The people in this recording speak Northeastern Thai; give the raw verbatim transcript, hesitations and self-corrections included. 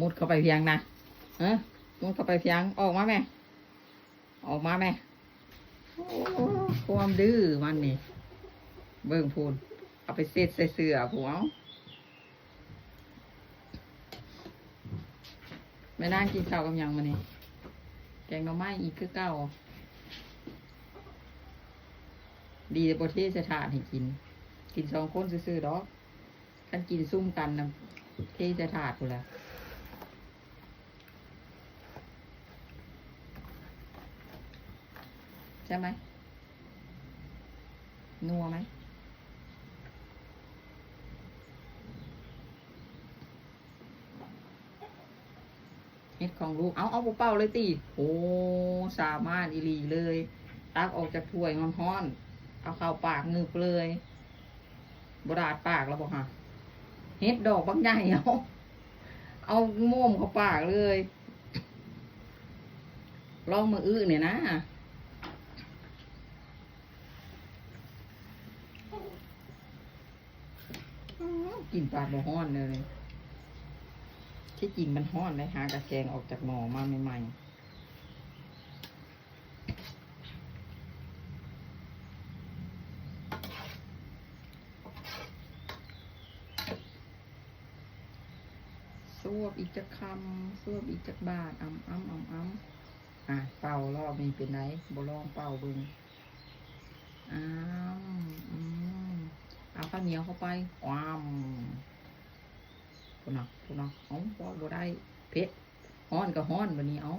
มุดเข้าไปเพียงนะ เออ มุดเข้าไปเพียง ออกมาแม่ ออกมาแม่ โอ้ ความดื้อมันนี่ เบิ่งพูน เอาไปเช็ดใส่เสื้อพูน เอา แม่นางกินข้าวกับหยังมื้อนี้ แกงหน่อไม้อีกคือเก่า ดีแต่บ่เทใส่ถาดให้กิน กินสองคนซื่อๆดอก คันกินซุ่มกันนะ เทใส่ถาดพูนแหละ ใช่ไหม นัวไหม เฮ็ดของลูก เอา เอาบ่เป่าเลยติ โอ้ สามารถอีหลีเลย ตักออกจากถ้วยฮ้อนๆ เอาเข้าปากงึบเลย บ่ดาดปากแล้วบ่คะ เฮ็ดดอกบักใหญ่ เอา เอาโม่มเข้าปากเลย ลองมื้ออื่นเนี่ยนะ อื้อ กินปลาบ่ฮ้อนเลย ที่จริงมันฮ้อนเลย หากะแกงออกจากหม้อมาใหม่ๆ สวบอีกจักคำ สวบอีกจักบาท อ้ำอ้ำอ้ำอ้ำ อ่ะ เป่ารอบนี้เป็นไง บ่ลองเป่าเบิ่ง อ้ำ อืม เอาข้าวเหนียวเข้าไป อ้ำ พูนน่ะ พูนน่ะ เอ้า เว้าบ่ได้ เผ็ด ฮ้อนก็ฮ้อนบัดนี้ เอ้า